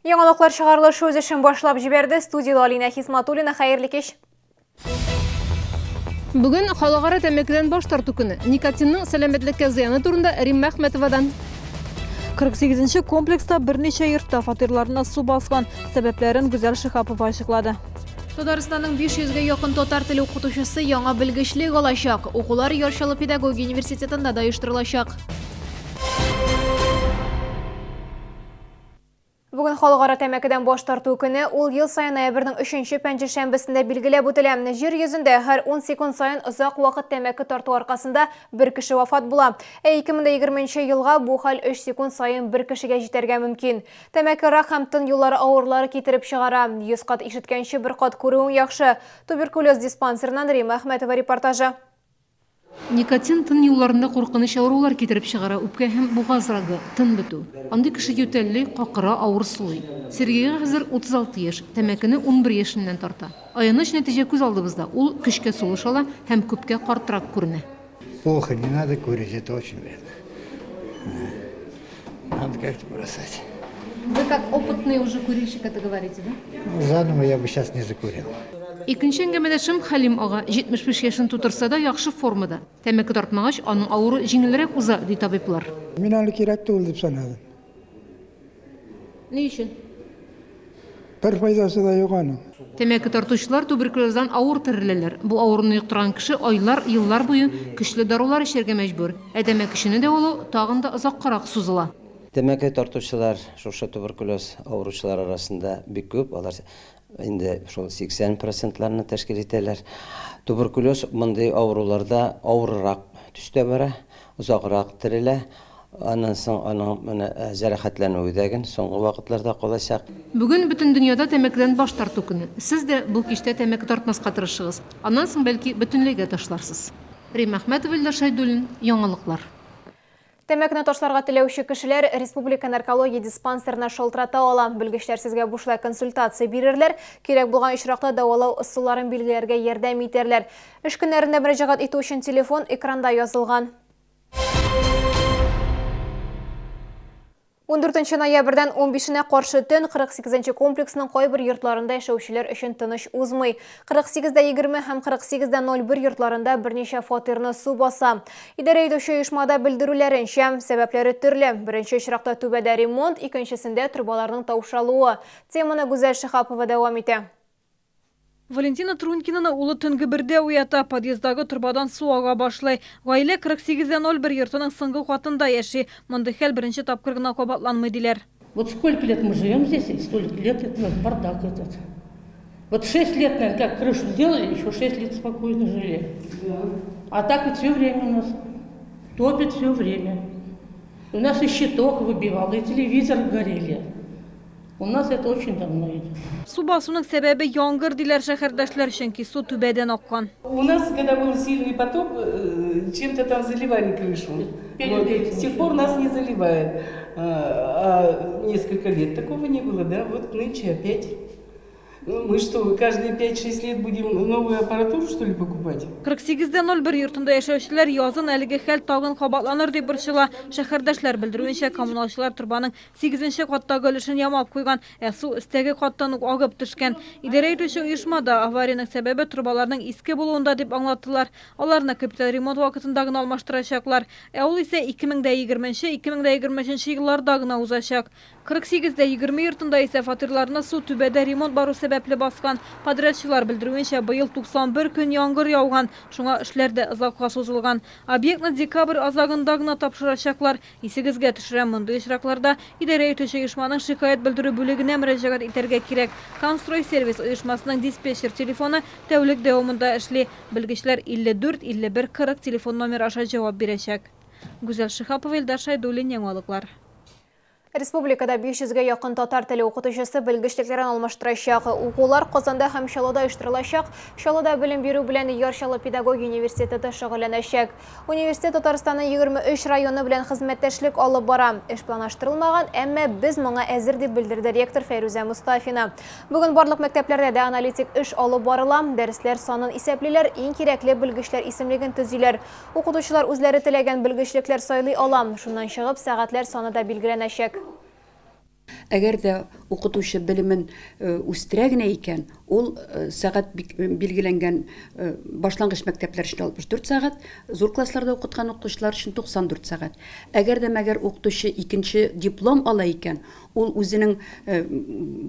Яңалыклар чыгарылышы үз эшен башлап җибәрде. Студиядә Алинә Хисматуллина. Хәерле кич. Бүген халыкара тәмәкедән баш тарту көне. Никотинның сәламәтлеккә зыяны турында Римма Әхмәтовадан. 48 нче комплекста берничә йортта фатирларына су баскан. Сәбәпләрен Гүзәл Шиһапова ачыклады. Татарстанның 500 гә якын татар теле укытучысы яңа белгечлек алачак. Укулар Яр Чаллы педагогия университетында да оештырылачак. Бүген халыкара тәмәкедән баш тарту көне, ул ел саен ноябрьнең өченче пәнҗешәмбесендә билгеләп үтелә. Җир йөзендә һәр ун секунд саен озак вакыт тәмәке тарту аркасында бер кеше вафат була. Ә 2020 нче елга бу хәл өч секунд саен бер кешегә җитәргә мөмкин. Тәмәке рак һәм тын юллары авырулары китереп чыгара. 100 кат ишеткәнче бер кат күрүең яхшы. Туберкулез диспансерыннан Римма Әхмәтова репортажы. Никотин тын юлларында куркыныч авырулар китереп чыгара, үпкә һәм бугаз рагы, тын бетү. Андый кеше ютәлли, какыра, авыр сулый. Сергейга хәзер 36 яшь, тәмәкене 11 яшеннән тарта. Аяныч нәтиҗә күз алдыбызда, ул көчкә сулыш ала һәм күпкә картрак күренә. Плохо, не надо курить, это очень вредно. Надо как-то бросать. Вы как опытный уже курильщик это говорите, да? Ну, заново я бы сейчас не закурил. Икенче әңгәмәдәшем Хәлим ага, 75 яшен тутырса да, яхшы формада. Тәмәке тартмагач, аның авыру җиңелрәк уза, ди табиблар. Мин аны кирәк түгел дип санадым. Ни өчен? Бер файдасы да юк аның. Тәмәке тартучылар туберкулездан авыр тереләләр. Бу авыруны йоктырган кеше айлар, еллар буе көчле дарулар эчәргә мәҗбүр. Ә тәмәкечене дәвалау тагын да озаккарак сузыла. Тәмәке тартучылар шушы туберкулез авыручылар арасында бик күп, алар инде шул 80 процентларны тәшкил итәләр. Туберкулез мондый авыруларда авыррак төстә бара, озаграк терелә. Аннан соң аның менә җәрәхәтләнүе дә ген соңгы вакытларда калачак. Бүген бөтен дөньяда тәмәкедән баш тарту көне. Сез дә бу кичтә тәмәке тартмаска тырышыгыз. Аннан соң, бәлки, бөтенләйгә ташларсыз. Римма Әхмәтова, Илдар Шәйдуллин, Яңалыклар. Тәмәкене ташларга теләүче кешеләр Республика наркология диспансерына шалтырата ала. Белгечләр сезгә бушлай консультация бирерләр, кирәк булган очракта дәвалау ысулларын билгеләргә ярдәм итәрләр. Эш көннәрендә мөрәҗәгать итү өчен телефон экранда язылган. 14 ноябрьдән 15-нә каршы төн 48 нче комплексның кайбер йортларында яшәүчеләр өчен тыныч узмый. 48 дә 20 һәм 48 дә 01 йортларында берничә фатирны су баса. Идарә итүче оешмада белдерүләренчә, сәбәпләре төрле. Беренче очракта түбәдә ремонт, икенчесендә трубаларның таушалуы. Теманы Гүзәл Шиһапова дәвам итә. Валентина Трунькинаны улы төнге бердә уята, подъезддагы торбадан су ага башлый. Гаилә 48,01 йортының соңгы катында яши. Мондый хәл беренче тапкыр гына кабатланмый, диләр. Вот сколько лет мы живем здесь, и столько лет это у нас бардак этот. Вот 6 лет, наверное, как крышу сделали, еще 6 лет спокойно жили. А так вот все время у нас топит все время. У нас и щиток выбивало, и телевизор горели. У нас это очень давно идет. Су басуның сәбәбе яңгыр, диләр шәһәрдәшләр, чөнки су түбәдән аккан. У нас, когда был сильный потоп, э, чем-то там заливали крышу. Вот. С тех пор нас не заливает. А, а несколько лет такого не было, да? Вот нынче опять. Ну, мы что, каждые 5-6 лет будем новую аппаратуру, что ли, покупать? 48,01 йортында яшәүчеләр язын әлеге хәл тагын кабатланыр дип борчыла. Шәһәрдәшләр белдерүенчә, коммуналчылар торбаның Сигезенче каттагы өлешен ямап куйган, ә су өстәге каттан ук агып төшкән. Идарә итүче оешмада авариянең сәбәбе торбаларның иске булуында дип аңлаттылар. Аларны капиталь ремонт вакытында гына алмаштырачаклар. Ә ул исә 2020 нче, 2023 нче елларда гына узачак. 48 дә 20 йортында исә фатирларны су түбәдә ремонт бару сәбәпле баскан. Подрядчылар белдерүенчә, быел 91 көн яңгыр яуган, шуңа эшләр дә озакка сузылган. Объектны декабрь азагында гына тапшырачаклар. Исегезгә төшерәм, мондый очракларда идарә итүче оешманың шикаять белдерү бүлегенә мөрәҗәгать итәргә кирәк. Комстройсервис оешмасының диспетчер телефоны тәүлек дәвамында эшли. Белгечләр 54 51 40 телефон номеры аша җавап бирәчәк. Гүзәл Шиһапова, Илдар Шәйдуллин, Яңалыклар. Республикада 500 гә якын татар теле укытучысы белгечлекләрен алмаштырачак. Укулар Казанда һәм Чаллыда оештырылачак. Чаллыда белем бирү белән Яр Чаллы педагогия университеты шөгыльләнәчәк. Университет Татарстанның 23 районы белән хезмәттәшлек алып бара. Эш планлаштырылмаган, әмма без моңа әзер, дип белдерде ректор Фәйрүзә Мостафина. Бүген барлык мәктәпләрдә дә аналитик эш алып барыла. Дәресләр санын исәплиләр, иң кирәкле белгечләр исемлеген төзиләр. Укытучылар үзләре теләгән белгечлекләр сайлый ала. Шуннан чыгып, сәгатьләр саны да билгеләнәчәк. Әгәр дә укытучы белемен үстерә генә икән, ул сәгать билгеләнгән башлангыч мәктәпләр өчен 64 сәгать, зур классларда укыткан укытучылар өчен 94 сәгать. Әгәр дә мәгәр укытучы икенче диплом ала икән, ул үзенең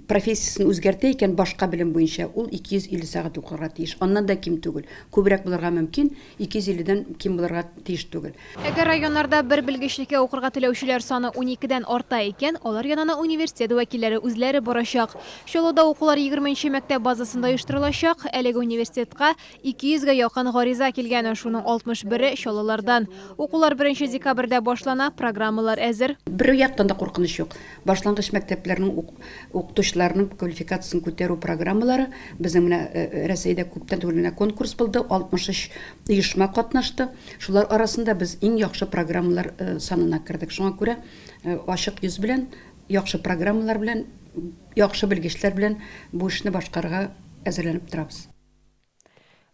профессиясен үзгәртә икән башка белем буенча, ул 250 сәгать укырга тиеш. Аннан да ким түгел. Күбрәк булырга мөмкин, 250 дән ким булырга тиеш түгел. Әгәр районнарда бер белгечлеккә укырга теләүчеләр саны уникедән арта икән, алар янына университет вәкилләре үзләре барачак. Чаллыда укулар егерменче мәктәп базасында оештырылачак. Әлеге университетка 200 гә якын гариза килгән, шуның 61-е, чаллылардан. Укулар беренче декабрьдә башлана, программалар әзер. Бер яктан да куркыныч юк. Башлангыч мәктәпләрнең укытучыларының квалификациясен күтәрү программалары, безнең менә Рәсәйдә күптән түгел генә конкурс булды, 63 оешма катнашты. Шулар арасында без иң яхшы программалар санына кердек. Шуңа күрә ачык йөз белән, яхшы программалар белән, яхшы белгечләр белән бу эшне башкарырга әзерләнеп торабыз.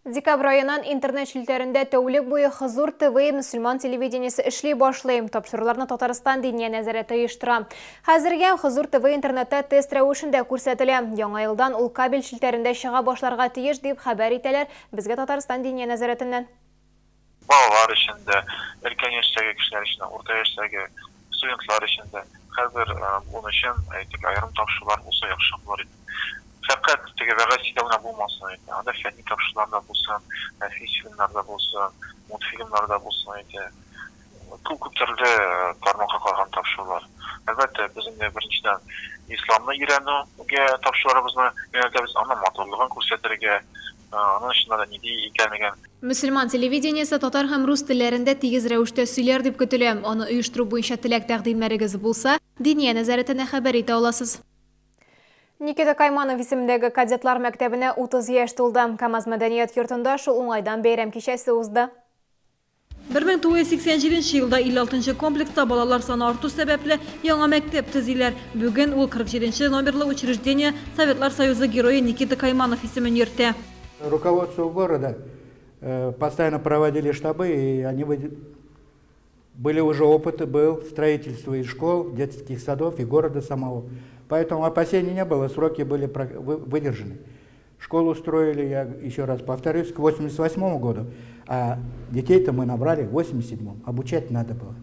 Декабрь аеннан интернет челтәрендә тәүлек буе Хозур ТВ мөселман телевидениесе эшли башлый. Тапшыруларны Татарстан Диния нәзарәте оештыра. Хәзергә Хозур ТВ интернетта тест рәвешендә күрсәтелә. Яңа елдан ул кабель челтәрендә чыга башларга тиеш, дип хәбәр итәләр безгә Татарстан Диния нәзарәтеннән. Балалар өчен дә, өлкән яшьтәге кешеләр өчен дә, урта яшьтәге студентлар өчен дә һәрбер буын өчен, әйтик, аерым тапшырулар булса яхшы булыр иде. Фәкать теге вәгазь сөйләү генә булмасын иде. Анда фәнни тапшырулар да булсын, нәфис фильмнар да булсын, мультфильмнар да булсын иде. Күп-күп төрле тармакка караган тапшырулар. Әлбәттә, без инде беренчедән исламны өйрәнүгә тапшыруларыбызны юнәлтәбез, аның матурлыгын күрсәтергә, аның чыннан да нинди икәнлеген. Мөселман телевидениесе татар һәм рус телләрендә тигез рәвештә сөйләр дип көтелә. Аны оештыру буенча теләк-тәкъдимнәрегез булса, Диния нәзарәтенә хәбәр итә аласыз. Никита Кайманов исемендәге кадетлар мәктәбенә 30 яшь тулды. КАМАЗ мәдәният йортында шул уңайдан бәйрәм кичәсе узды. 1987 нче елда 56 нчы комплекста балалар саны арту сәбәпле, яңа мәктәп төзиләр. Бүген ул 47 нче номерлы учреждение Советлар Союзы Герое Никита Кайманов исемен йөртә. Руководство города постоянно проводили штабы, и они были уже опыты, был строительство и школ, детских садов, и города самого. Поэтому опасений не было, сроки были выдержаны. Школу строили, я еще раз повторюсь, к 88 году, а детей-то мы набрали в 87-м, обучать надо было.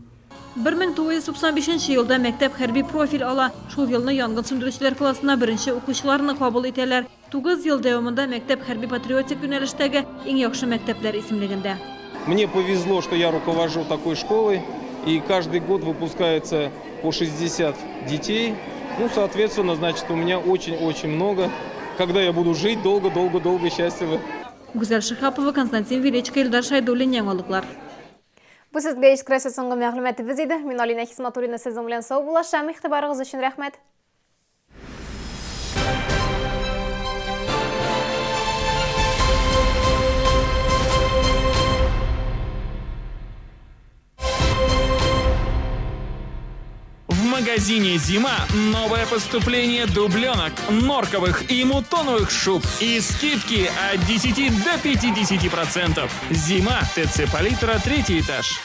1995 нче елда мәктәп хәрби профиль ала. Шул елны янгын сүндерүчеләр классына беренче укучыларны кабул итәләр. Тугыз ел дәвамында мәктәп хәрби-патриотик юнәлештәге иң яхшы мәктәпләр исемлегендә. Мне повезло, что я руковожу такой школой, и каждый год выпускается по 60 детей. Ну, соответственно, значит, у меня очень-очень много. Когда я буду жить долго-долго-долго счастливо. Гүзәл Шиһапова, Константин Величко, Илдар Шәйдуллин, Яңалыклар. Бу сезгә Искрәсе соңгы мәгълүматыбыз иде. Мин Алинә Хисматуллина сезнең белән саубуллашам. Игътибарыгыз өчен рәхмәт. В магазине «Зима» новое поступление дубленок, норковых и мутоновых шуб и скидки от 10 до 50%. «Зима», ТЦ «Палитра», третий этаж.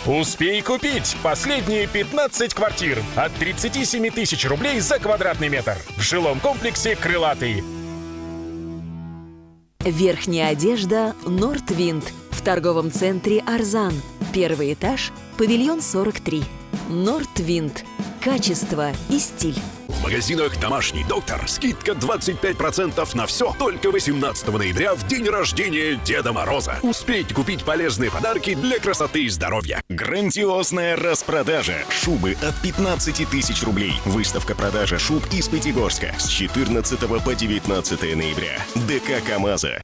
Успей купить последние 15 квартир от 37 тысяч рублей за квадратный метр в жилом комплексе «Крылатый». Верхняя одежда «Нортвинд» в торговом центре «Арзан». Первый этаж, павильон 43. «Нортвинд». Качество и стиль. В магазинах «Домашний доктор» скидка 25% на все только 18 ноября в день рождения Деда Мороза. Успейте купить полезные подарки для красоты и здоровья. Грандиозная распродажа. Шубы от 15 тысяч рублей. Выставка продажа шуб из Пятигорска с 14 по 19 ноября. ДК «КамАЗа».